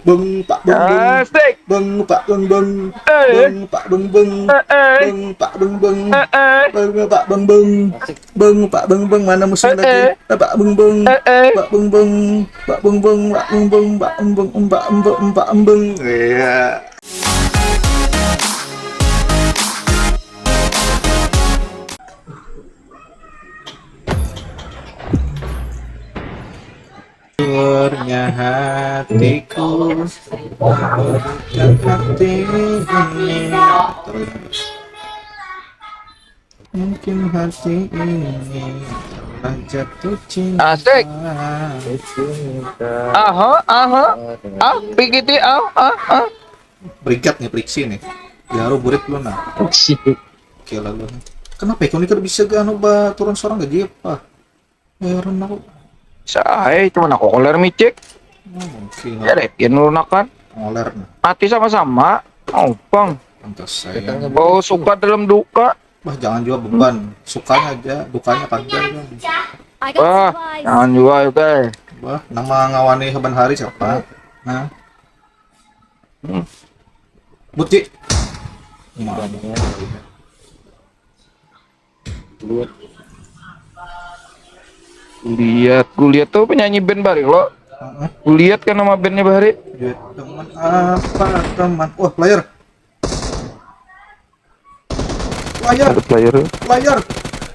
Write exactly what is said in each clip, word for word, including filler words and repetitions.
Beng pak beng beng. Asik. Beng pak beng beng. Eh. Beng pak beng beng. Eh, eh. Beng pak beng beng. Eh, eh. Beng pak beng beng. Asik. Beng pak beng beng, mana musuh lagi? Eh, eh. Pak beng beng. Eh, eh. Pak beng beng. Pak beng beng. Pak beng beng. Pak beng beng. Pak beng beng. Pak beng beng. Iya. Hancurnya hatiku, bukan hati ini. Mungkin hati ini telah jatuh cinta. Asik. Aha, aha. Ah, pikiti, ah, ah, ah. Berigat nih, periksi nih. Biar burit lu nah. Oke, lalu. Kenapa ya kau ini kada bisa gak anu ba turun seorang gaji apa? Heran aku. Saya cuma aku koler micik. Oh, mungkin. Ya deh, pian lunakan. Ngoler nah. Mati sama-sama. Oh, bang. Pantas saya. Oh, suka dalam duka. Bah, jangan juga beban. Sukanya aja, dukanya kada, kan. I got Wah, supplies. Jangan juga itu, eh. Bah, nama ngawani saban hari siapa? Nah. Hmm. Buti. Nah. Lihat, ku lihat tuh penyanyi band bahari lo. Heeh. Ku lihat kan nama bandnya bahari. Duit teman apa teman? Wah, player. Player. Ada player. Player.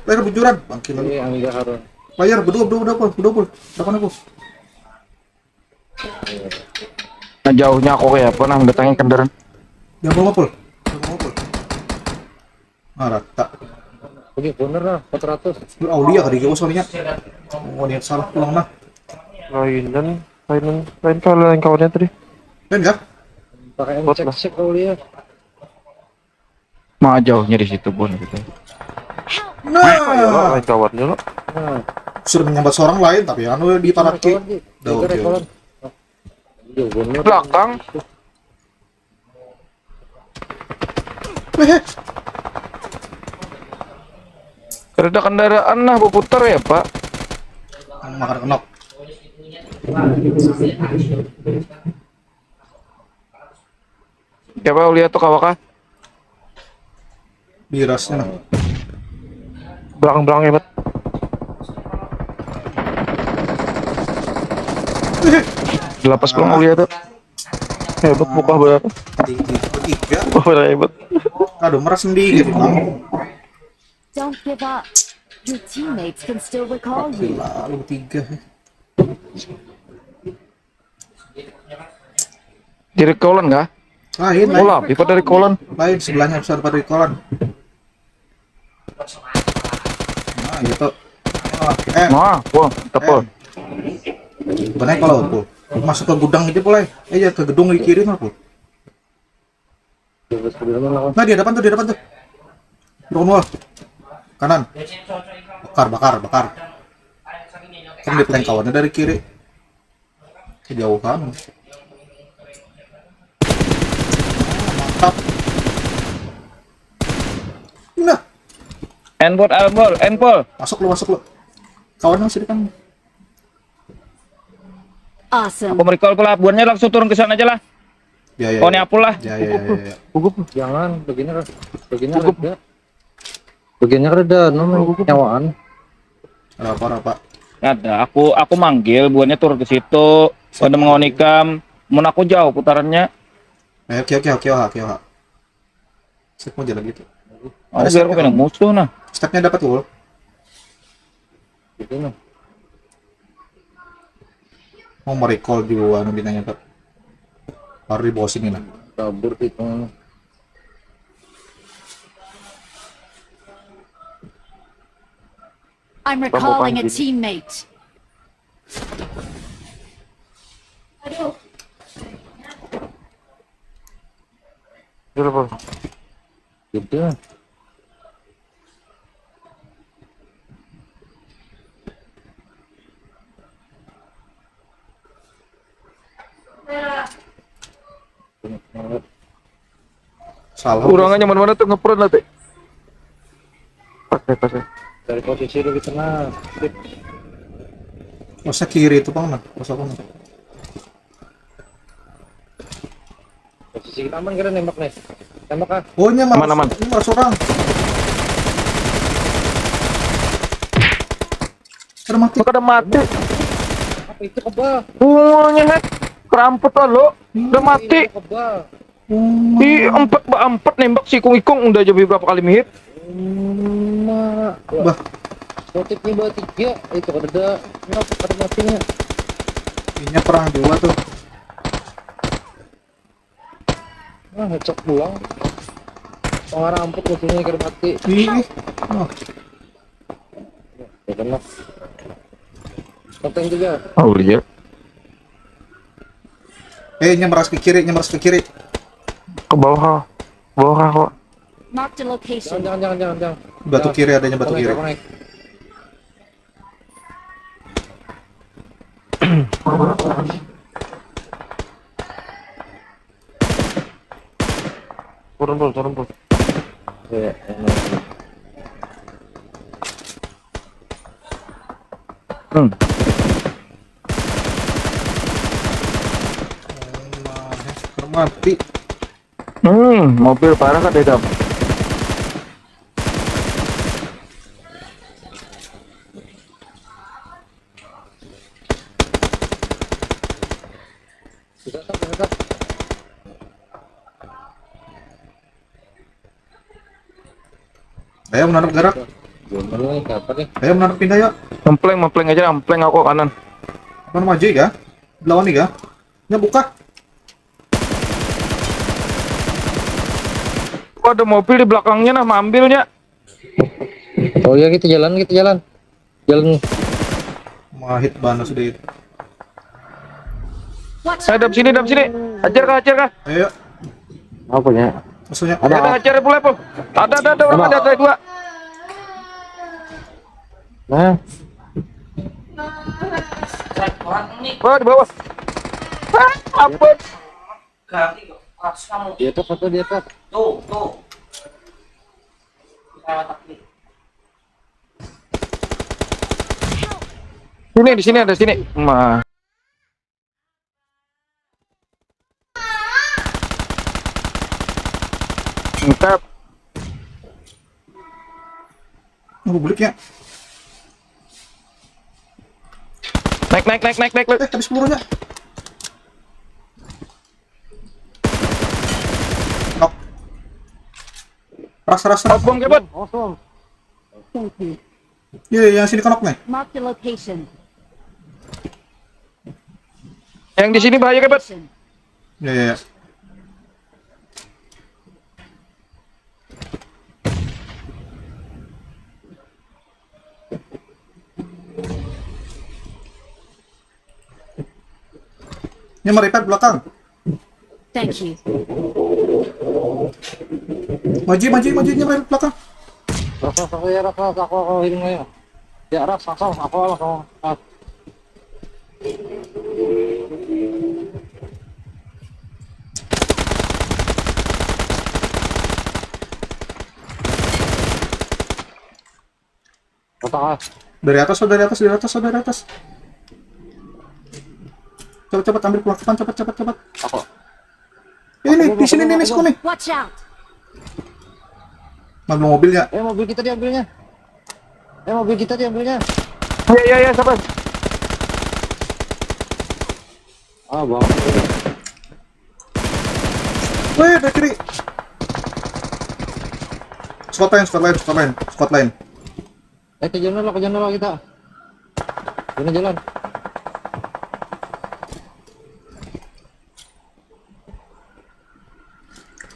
Player bujuran. Bangkilan. Ini Angga Harun. Player, berdua, berdua, berdua, berdua, berdua. Dapat aku. Nah, jauhnya aku kayak apa nang datangin kendaraan. Dia mau ngopul. Dia mau ngopul. Ah, rata. Oke, bener lah, empat ratus. Lu Aulia kali jauh soalnya. Oh, dia salah pulang nah. Lain dan lain lain kali lain kawannya tadi. Dan ya? Pakai Bot cek lah. Cek Aulia. Mah jauhnya di situ pun gitu. Nah, ayo lo lain kawannya lo. Nah, sudah menyambat seorang lain tapi anu di parak ki. Kawan, Ki. Dah, itu oke. Rekolan. Jauh bener. Belakang. Weh. Kereta kendaraan nah berputar ya, Pak. Makan kenok. Siapa lihat tuh kawakah? Birasnya nah. Belang-belang hebat. Lapas pulang lihat tuh. Hebat buka berapa? Tinggi tiga. Wah, berapa hebat. Aduh, meras sendiri gitu, Bang. Don't give up. Your teammates can still recall you. Lalu tiga. Dari Kolan kah? Lain, lain. Olah, pipa dari Kolan. Lain, sebelahnya besar pada Kolan. Nah, gitu. Oh, eh. Nah, wah, tepul. Eh. Benar kalau aku masuk ke gudang itu pulai. Eh, ya ke gedung di kiri mah, Pul. Nah, di hadapan tuh, di hadapan tuh. Roll wall. Kanan. Bakar, bakar, bakar. Kan di flank kawannya dari kiri. Kejauhan. Mantap. Nah. Enpol, enpol, enpol. Masuk lu, masuk lu. Kawan masih di kamu. Awesome. Aku merecall pula, buannya langsung turun ke sana aja lah. Ya, ya, oh, ya. Ini apul lah. Ya, ya, ya, ya, ya. Gugup. Jangan, begini, Ras. Begini, Ras. Begini, Ras, ada, anu, nyawaan. Ada apa, ada apa? Ada, aku, aku manggil, buannya turun ke situ. Pada mengawani kam. Mun aku jauh putarannya. Eh, oke, oke, oke, oke, oke. Set mau jalan gitu. Oh, ada biar stepnya, aku kena musuh nah. Stepnya dapat, Wul. Gitu nah. Mau merecall juga anu binanya tuh. Baru di bawah sini nah. Kabur sih, Bang. I'm recalling a teammate. Aduh. Gitu. Salah. Kurangnya mana-mana tuh ngeprint nanti. Pakai, pakai. Dari posisi lu di tengah. Masa kiri itu, Bang, nah. Masa, Bang. Posisi kita aman kada nembak nih. Tembak ah. Oh, ini Aman, aman. Ini marah seorang. Kada mati. Kada mati. Apa itu kebal? Ungulnya head. Keramput lah lo. Udah mati. Itu kebal. Oh, Di empat ba empat nembak si ikung-ikung udah jadi berapa kali mihit. Emak. Bah, Motifnya bawa tiga. Itu kada ada. Kenapa kada matinya? Inya perang dua tuh. Ah, ngecek pulang. Pengarah amput musuhnya kada mati. Ih, oh. Ya kan mas. Konten juga. Oh iya. Eh, nya meras ke kiri, nya meras ke kiri. Ke bawah. Bawah kok. Marked a Jangan location. jangan jangan jangan jangan. Batu kiri adanya batu Connect, kiri. Connect. Turun dulu, turun dulu. Ya, enak. Hmm. Mati. Hmm, mobil parah kan dedam. Bisa tak, bisa tak. Ayo menanam gerak. Belum lagi apa nih? Ayo menanam pindah yuk. Mempleng, mempleng aja, mempleng aku kanan. Mana maju ya? Lawan nih ya. Nya buka. Kok ada mobil di belakangnya nah, ambilnya. Oh ya kita jalan kita jalan. Jalan. Mahit banget sudah itu. Watch Eh, dam sini, dam sini. Ajar kah, ajar kah? Ayo. Apa ya? Maksudnya Ada, ajar pula, Pul. Ada, ada, ada orang ada, ada dua. Nah. Wah, di bawah. Ah, ampun. Di atas apa di atas? Sini, di sini ada sini. Mah. Mantap. Nunggu bulik ya. Naik, naik, naik, naik, naik, naik. Eh, habis pelurunya. Knock. Ras, ras, ras. Bom kebot. Kosong. Iya, iya, yang sini knock nih. Marked a location. Yang di sini bahaya kebot. Iya, iya, iya. Ini merepair belakang. Thank you. Maju, maju, maju, ini merepair belakang. Raksasa aku ya raksasa aku aku healing aja. Ya raksasa aku aku langsung. Ah. Raksasa. Dari atas, oh, dari atas, dari atas, oh, dari atas. Cepat, cepat ambil perlengkapan, cepat, cepat, cepat. Apa? Ini, di sini nih, Nisko nih. Watch out! Ngambil mobilnya. Eh mobil kita diambilnya. Eh mobil kita diambilnya. Iya, iya, iya, sabar. Ah bang. Wih, dari kiri. Squad lain, squad lain, squad lain, squad lain. Eh ke jalan lah, ke jalan lah kita. Jalan jalan.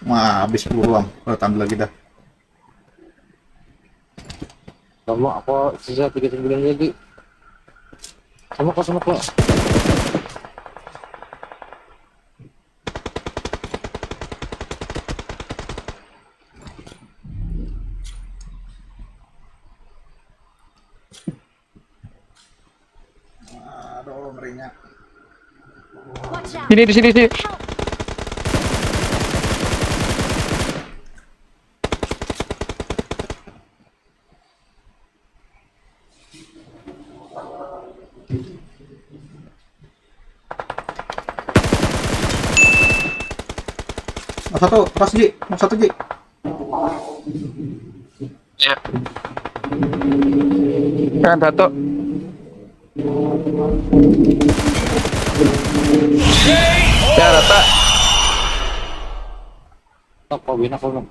Wah, habis peluru, Bang. Kalau tampil lagi dah. Sama aku sisa tiga sembilan lagi. Sama kok sama kok. Aduh, ngerinya. Watch out! Sini, di sini, sini. Satu, pas, Ji. Satu, Ji. Ya. Kan satu. Ya, rata. Tok, kau bina kau belum?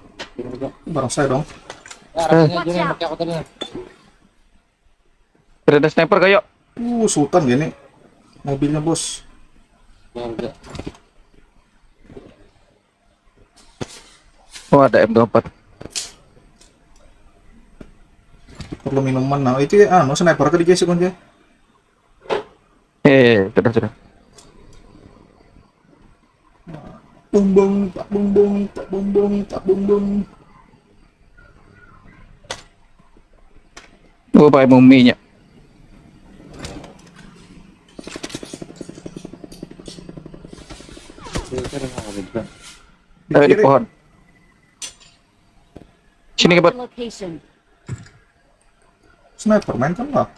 Barang saya dong. Ya, rasanya aja nih pakai aku tadi nih. Ada sniper kayak. Uh, Sultan gini. Mobilnya, Bos. Ya udah. Oh, ada M dua puluh empat. Perlu minuman. Nah, itu ya, anu, sniper tadi, guys, kan dia. Eh, sudah, sudah. Bung bung, tak bung bung, tak bung bung, tak bung bung. Gue pakai muminya. Ada di pohon. Sini, Kebet. Location. Sniper main kan lah.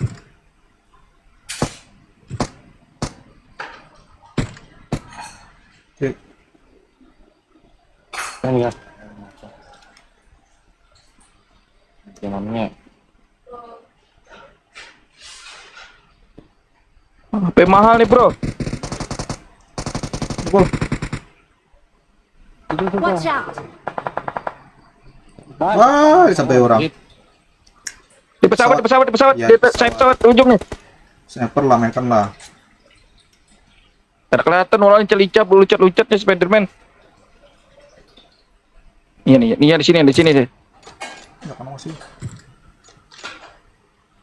Oke. Kan ya. Namanya. H P mahal nih, Bro. Pukul. Itu tuh. Watch out! Wah, sampai orang. Di pesawat, di pesawat, di pesawat. Ya, Di pesawat. Saya pesawat ujung nih. Sniper lah, main kan lah. Ada kelihatan orang celicap, lucat-lucat nih Spiderman. Iya nih, iya di sini, di sini sih. Nggak kenal sih.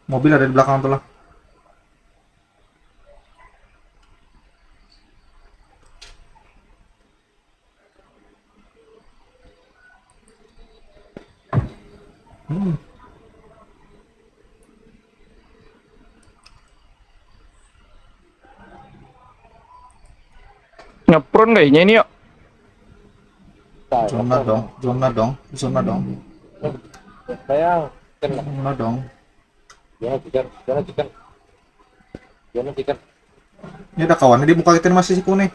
Mobil ada di belakang tuh lah. Hmm. Ngepron kayaknya ini yuk. Zona dong, zona dong, zona dong, Sayang. Kena. Zona dong. Jangan chicken. Jangan chicken. Jangan chicken. Ini ada kawannya di muka kita nih, masih siku nih.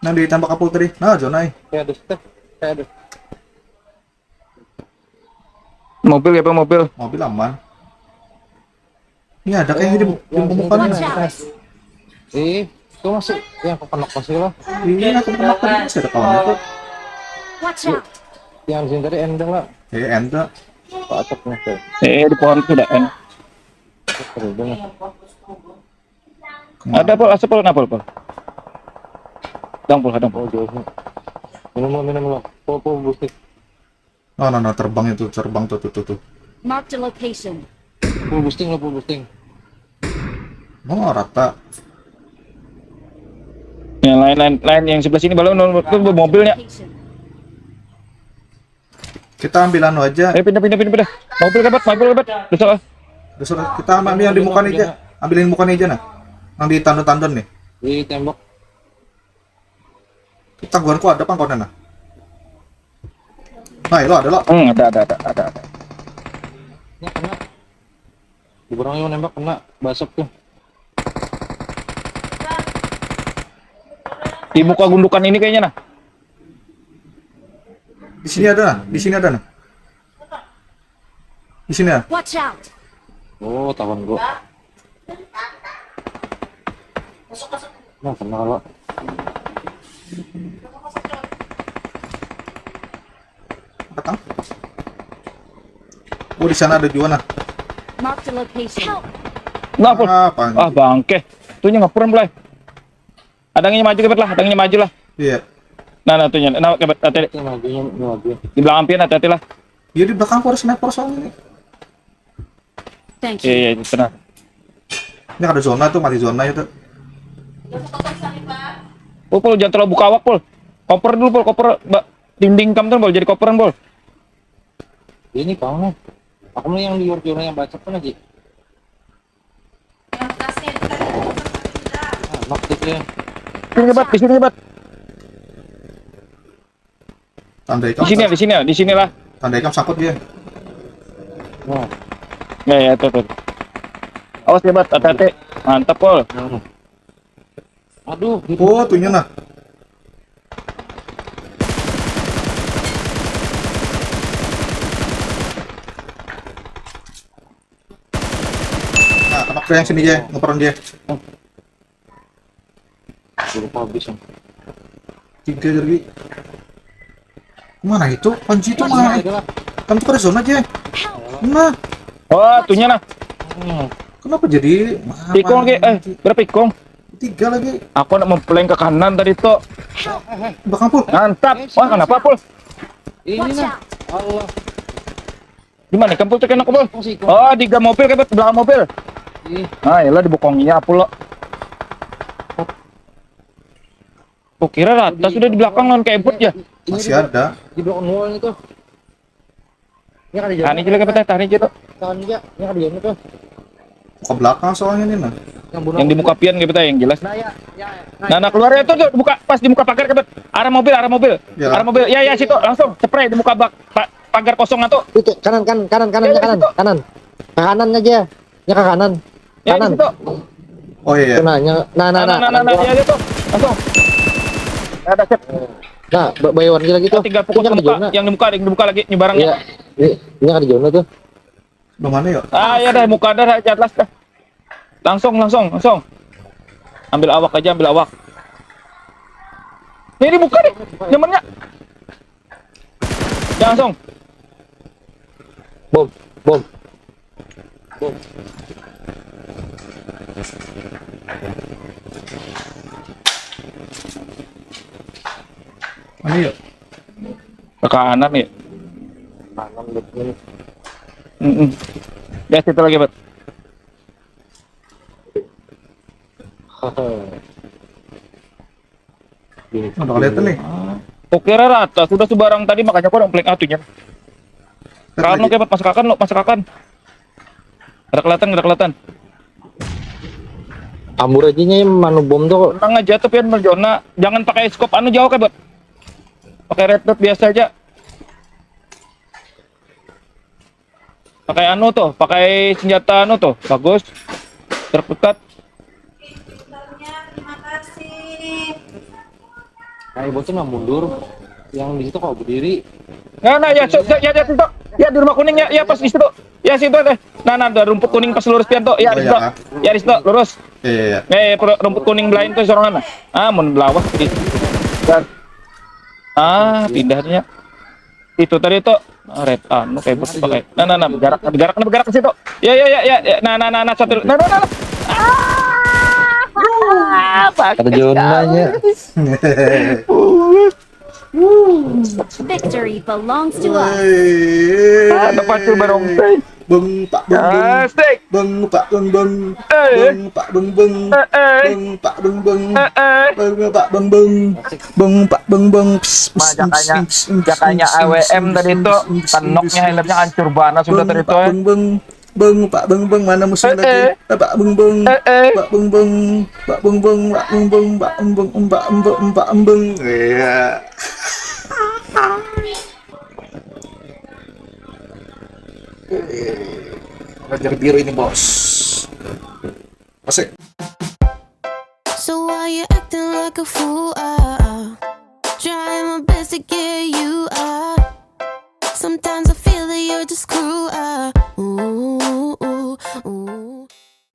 Nah, ditembak kapul tadi. Nah, zona eh. Kayak ada step. Kayak ada. Mobil ya, Bang, mobil. Mobil aman. Ini ada kayaknya di, di Yang pemuka sini nih. Watch out! Eh, itu masih yang kepenok masih lah. Iya, aku pernah tadi masih ada kawannya tuh. Watch out! Yang di sini tadi ending lah. Eh, ente. Pak Atok nih tuh. Eh, di pohon sudah kan. Seru banget. Kemana? Ada pol, asa pol, nah pol, pol. Dong pol, dong pol. Oh jauh. Minum lah, minum lah. Pol, pol boosting. Oh, no, no, terbang itu, terbang tuh, tuh, tuh, tuh. Marked a location. Full boosting lah, full boosting. Oh, rata. Yang lain, lain, lain yang sebelah sini belum, belum, belum mobilnya. Location. Kita ambil anu aja. Eh, pindah, pindah, pindah, pindah. Mobil kebet, mobil kebet. Besok ah. Udah sudah, kita ambil yang di muka nih aja. Ambilin muka nih aja nah. Yang di tandon-tandon nih. Di tembok. Tangguanku ada pang kawannya nah. Nah, itu ada lo. Hmm, ada, ada, ada, ada, ada. Ini kena. Di orang yang nembak kena basok tuh. Di muka gundukan ini kayaknya nah. Di sini ada nah, di sini ada nah. Di sini ya. Watch out! Oh, tahuan gua. Nah, kena lo. Petang. Oh, di sana ada juga nah. Marked a location. Help! Nah, pol. Apa? Ah, bangke. Tuh nya ngepron, Blay. Adangnya maju kebet lah, adangnya maju lah. Iya. Nah, nah, tuh nya. Nah, kebet, hati-hati. Ini majunya, ini maju. Di belakang pian, hati-hati lah. Dia di belakang aku ada sniper soalnya nih. Thank Iya, you. iya, itu tenang. Ini ada zona tuh, mati zona itu. Oh, pol, jangan terlalu buka awak, pol. Koper dulu, pol, koper. Mbak, dinding kam tuh, pol, jadi koperan, pol. Ini kau nih. Aku mau yang di luar zona yang basok tuh lagi. Nah, maksudnya. Di sini, Bat, di sini, Bat. Tanda Di ikam. sini, di sini, di sinilah. Tanda ikam sangkut dia. Nah, Ya, ya, tuh, tuh. Awas ya, Bat, hati-hati. Mantap, pol. nah. Aduh, gitu. Oh, tuhnya nah. Yang sini aja, ngeperan dia. Lupa habis. Tiga lagi. Mana itu? Panji itu mana? Kan tuh pada zona aja. Nah. Oh, tuhnya nah. Kenapa jadi? Tikung ke, eh, berapa ikung? Tiga lagi. Aku nak mempeleng ke kanan tadi tuh. Belakang pul. Mantap. Wah, kenapa pul? Ini nah. Allah. Gimana kampul tuh kena kumpul? Masih ikut. Oh, tiga mobil ke belakang mobil. Ih. Ah, yalah dibokongnya apa lo? Kukira rata sudah di belakang lawan kebut ya. Ini Masih di- ada. Di blok nol itu. Ini kan di Tani juga kita tani gitu. Tahan juga. Ini kan di itu. Ke belakang soalnya nih nah. Yang bunuh. Yang di muka pian gitu yang jelas. Nah ya, ya. Nah, nah keluar itu tuh buka pas di muka pagar kebet. Arah mobil, arah mobil. Ya. Arah mobil. Ya ya situ langsung spray di muka bak pa- pagar kosong tuh. Itu kanan kanan kanan kanan Ya, kanan situ. Kanan. Ke kanan aja. Ya ke kanan. Ya Kanan. Di situ. Oh iya. Nah, nah nah nah Nah, nah, nah, nah, nah, ya, itu. Langsung. Ada sip. Nah, ba- bayuan lagi tuh. Tinggal fokus Ini di kan muka, zona. Yang di muka, yang di muka lagi nyebarang Iya. ya. Ini, ini kan di zona tuh. Belum mana ya? Ah, ya dah muka dah di atas dah. Langsung, langsung, langsung. Ambil awak aja, ambil awak. Ini di muka nih, nyamannya. Ya, langsung. Bom, bom. Mana ya? Ke kanan nih. Kanan betul. Mm-mm. Ya, situ lagi, Bet. Udah kelihatan nih. Oke, rata sudah sebarang tadi makanya kau pleng atunya. Karena Lagi. Kebet masuk akan lo, masuk akan. Ada kelihatan, ada kelihatan. Ambur aja nya manu bom tuh. Tenang aja tuh pian merjona. Jangan pakai scope anu jauh Kebet. Pakai red dot biasa aja. Pakai anu tuh, pakai senjata anu tuh, bagus. Jarak dekat. Terima kasih. Nah, bosnya nggak mundur. Yang di situ kok berdiri. Nah, nah, ya, so, ya, ya, ya, situ. Ya, di rumah kuning ya, ya pas di situ. Ya, situ deh. Nah, nah, ada rumput kuning pas lurus pian tuh. Ya, di situ. Ya, di situ, lurus. Iya iya. Eh, per- rumput kuning belain tuh sorangan. Ah, mun lawas gitu. Dan ah, pindahnya. Itu tadi tuh ah, red anu kayak bos pakai. Nah, nah, nah, bergerak, bergerak, bergerak ke situ. Ya, ya, ya, ya, ya. Nah, nah, nah, nah, satu. Nah, nah, nah. Nah. Ah, bagus. Ada zonanya. Victory belongs to us. Woi. Ah, ada pacu barongsai. Beng pak beng beng. Asik. Beng pak beng beng. Eh. Beng pak beng beng. Eh, eh. Beng pak beng beng. Eh, eh. Beng pak beng beng. Beng pak beng beng. Pss, pss, Nah, jakanya, pss, pss, jakanya pss, A W M pss, tadi pss, tuh, pss, pss, tenoknya pss, helmnya pss. hancur banget sudah Beng tadi pak tuh. beng beng. Beng pak beng beng, mana musuh Eh, lagi? eh. Eh, pak beng beng. Eh, eh. Pak beng beng. Pak beng beng, pak beng beng, pak beng beng, pak beng beng, pak beng beng. Iya. Ranger biru ini, bos. Asik. So why you acting like a fool? Ah, ah. Trying my best to get you out. Sometimes I feel that you're just cruel. Ah,